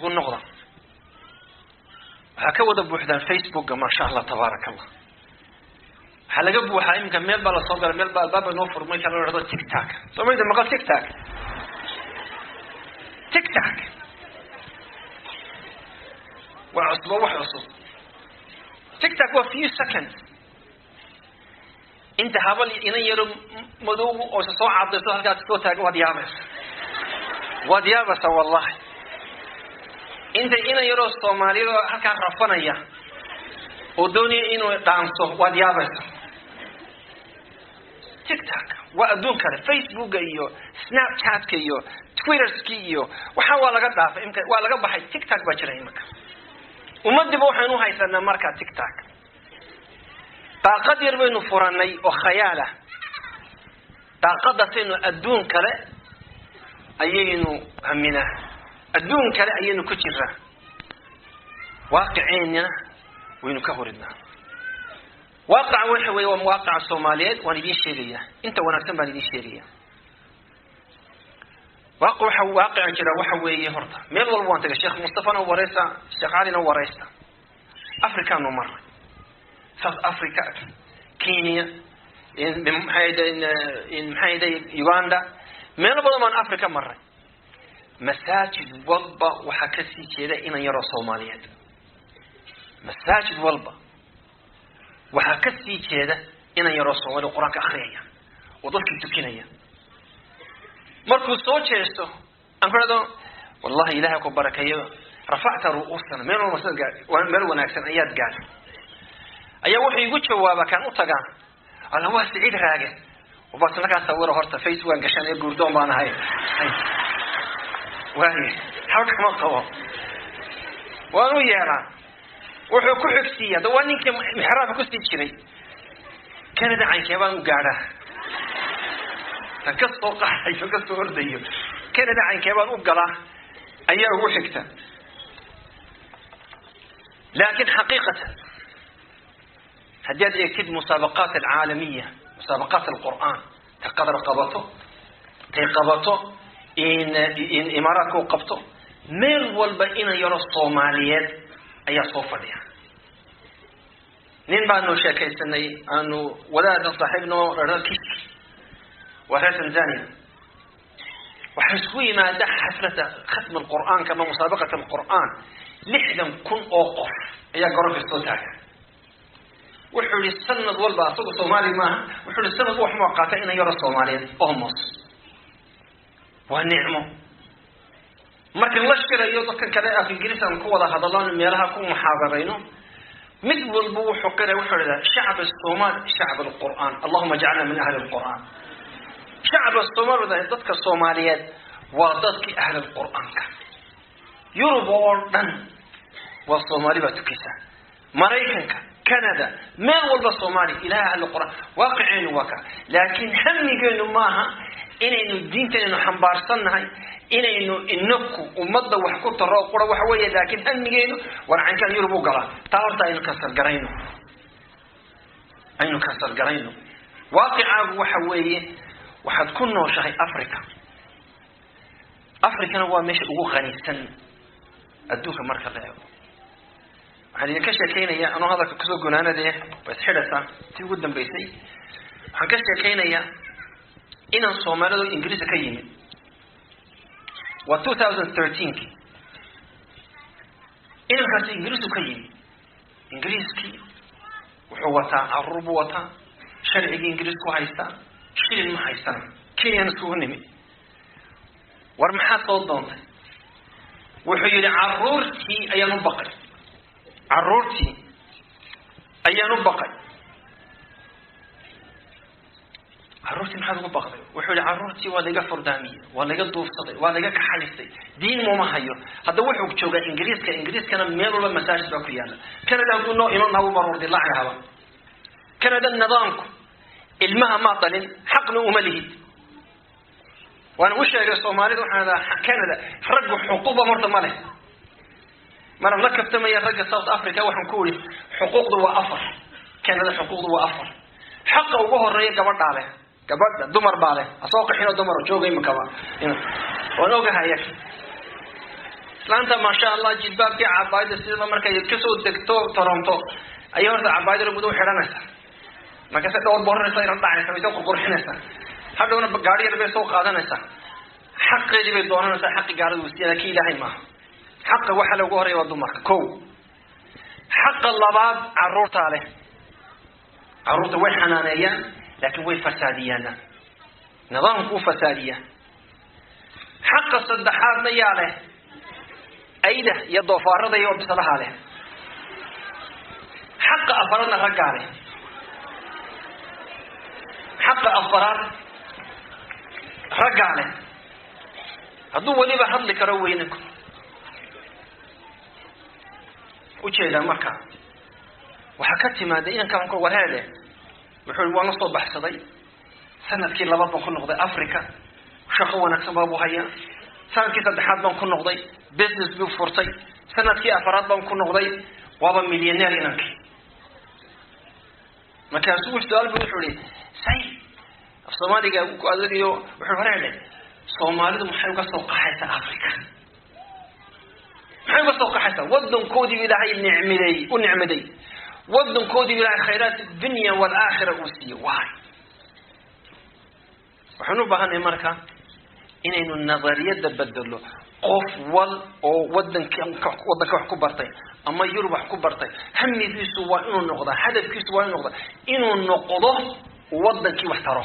Ugu noqda, waxaa ka wada buuxdaan Facebooka, maasha Allah, tabaaraka Allah. Waxaa laga buuxaa iminka, meel baa lasoo galay, meel baa albaaba noo furmay kala dhahdo TikTok. Soo mayda maqal TikTok? TikTok waa cusub, wax cusub. TikTok waa few seconds. Inta habal inan yaro madow oo isa soo cadayso halkaas soo taaga, waad yaabaysa, waad yaabaysaa wallahi. Inta inan yaroo Soomaaliyad oo halkaa rafanaya oo doonaya inuu dhaanso, waad yaabaysa. TikTok waa adduun kale. Facebooka iyo Snapchatka iyo Twitterski iyo waxaa waa laga dhaafay imka, waa laga baxay. TikTok baa jira imika. Ummadiiba waxaynu haysanaa markaa TikTok. Daaqad yar baynu furanay oo khayaal ah. Daaqadaasaynu adduun kale ayaynu haminaa, adduun kale ayaynu ku jiraa, waaqiceenina waynu ka horidnaa. Waaqaca waxa weeye waa waaqaca Soomaaliyeed. Waan idiin sheegayaa, inta wanaagsan baan idiin sheegaya. Waxa waaqica jira waxa weeye, horta meel walba waan tagay. Sheekh Mustafana wareysa, Sheekh Calina wareysa. Africaanu maray, South Africa, Kenya, maxay Uganda, meelo badan baan Africa maray. Masaajid walba waxaa kasii jeeda inan yaroo Soomaaliyeed. Masaajid walba waxaa kasii jeeda inan yaroo Soomaaliya, Qur-aanka akriyaya oo dadkii tukinaya. Markuu soo jeesto aan ku dhahdo, "Wallahi Ilahay ku barakeeyo, rafacta ru'uusana, meel walba meel wanaagsan ayaad gaadhay," ayaa wuxuu igu jawaabaa kaan u tagaa, "Alla, waa Siciid Raage." Bas markaa sawiro horta Facebook aan gashan ee guurdoon baan ahay. Waaye hawl kama qabo, waan u yeelaa. Wuxuu ku xigsiiya da waa ninkii mixraabka kusii jiray. Canada caynkee baan u gaadhaa? Tan ka soo qaxayo, ka soo ordayo, Canada caynkee baan u galaa ayaa ugu xigta. Laakiin xaqiiqatan haddii aad eegtid musaabaqaat alcaalamiya, musaabaqaat alqur'aan, ta Qadar qabato, tay qabato in Imaaraadka u qabto, meel walba ina yaro Soomaaliyeed ayaa soo fadhiya. Nin baanu sheekaysanay, aanu wadaadan saaxiibnoo dhahdo Kiski, waa reer Tanzania. Waxaa isku yimaada xaflada khatm alqur'aanka ama musaabaqat alqur'aan 60,000 oo qof ayaa garoonka soo taaga. Wuxuu yihi sanad walba, asagu Soomaali maaha, wuxuu yihi sanad wax maa qaata ina yaro Soomaaliyeed almost. Waa nicmo. Markan la shirayo dadkan kale af Ingiriis aan ku wada hadallo, meelaha ku muxaadarayno, mid walba wuxuu qiray, wuxuu idhaha, "Shacb Somaal, shacb alqur'aan, allahuma jacalna min ahli alqur'aan." Shacab Somaal, dadka Soomaaliyeed waa dadkii ahli qur'aanka. Yurub oo dhan waa Soomaali baa tukisa, Maraykanka, Canada, meel walba Soomaaliya ilaha ahli qur'aan. Waaqiceenu waa ka, laakiin hamigeenu maaha inaynu diintanaynu xambaarsannahay, inaynu inaku ummadda wax ku taro qura waxa weeye. Laakiin hamigeenu war caynkaan Yurub u galaa. Taa horta aynu kasargarayno, aynu kasargarayno. Waaqicaagu waxa weeye waxaad ku nooshahay Africa. Africana waa meesha ugu qanisan adduunka marka la eego. Waxaan idinka sheekeynayaa, anoo hadalka kusoo gunaanadee, waa isxidhaysaa tii ugu dambeysay. Waxaan ka sheekeynayaa inaan Soomaalidu Ingiriiska ka yimid. Waa 2013ki. Inankaasi Ingiriisku ka yimid. Ingiriiskii wuxuu wataa, caruur buu wataa, sharcigii Ingiriisku haystaa, shilin ma haystana. Kenyan iskugu nimid. "War maxaad soo doontay?" Wuxuu yidhi, "Caruurtii ayaan u baqay, caruurtii ayaan u baqay." "Carruurtii maxaad ugu baqday?" Wuxuu yihi, "Carruurtii waa laiga furdaamiyey, waa laiga duufsaday, waa laiga kaxaystay, diin muma hayo." Hadda wuxuu joogaa Ingiriiska. Ingiriiskana meel walba masaajid baa ku yaala. Canada hadduu noo iman lahaa, baroor dilaaci lahaba. Canada nidaamku ilmaha maa dhalin, xaqna uma lihid. Waana u sheegay Soomaalida, waxaan dhahaa Canada raggu xuquuqba horta ma leh. Maraan la kaftamaya ragga South Africa, waxaan ku iri xuquuqdu waa afar. Canada xuquuqdu waa afar. Xaqa ugu horeeya gabadhaa leh, gabadha dumar baa leh. Asoo qaxinoo dumar jooga imikaba, waan ogahay. Islaanta, maasha Allah, jilbaabkii, cabaayada sidaba markay kasoo degto Toronto ayay horta cabaayada guda u xidhanaysaa. Markaase dhowr booraraysa, ina dhacaysa, way soo qurqurxinaysaa. Hadhowna gaari yar bay soo qaadanaysaa, xaqeedii bay doonanaysaa. Xaqi gaalada uu siiya, laakiin Ilaahay maaha. Xaqa waxa lagu horaya waa dumarka, ko. Xaqa labaad caruurtaa leh. Carruurta way xanaaneeyaan, laakiin way fasaadiyaana, nidaamku u fasaadiyaa. Xaqa saddexaadna yaa leh? Ayda iyo doofaarada iyo bisadaha leh. Xaqa afaraadna raggaa leh. Xaqa afaraad raggaa leh, hadduu weliba hadli karo weyninku ujeedaa. Marka waxaa ka timaada inanka warheede, wuxuu waan la soo baxsaday, sanadkii labaad baan ku noqday Africa, shaqo wanaagsan baabu hayaa. Sanadkii saddexaad baan ku noqday, business buu furtay. Sanadkii afaraad baan ku noqday, waaba millionaire inankii. Markaasuu su-aal bu wuxuu ihi, say af Soomaaliga ku adagayo, wuxuu horeedhe, Soomaalidu maxay uga soo qaxaysaa Africa? Maxay uga soo qaxaysaa? Wadankoodiibu Ilaahay nicmideey, u nicmaday, wadankoodiibu Ilahay khayraat dunya waalaakhira uu siiyey. Waay, waxaynu u baahanay marka inaynu nadariyadda bedelo. Qof wal oo wadanka wadanka wax ku bartay ama Yurub wax ku bartay, hamigiisu waa inuu noqdaa, hadafkiisu waa inuu noqdaa inuu noqdo wadankii wax taro.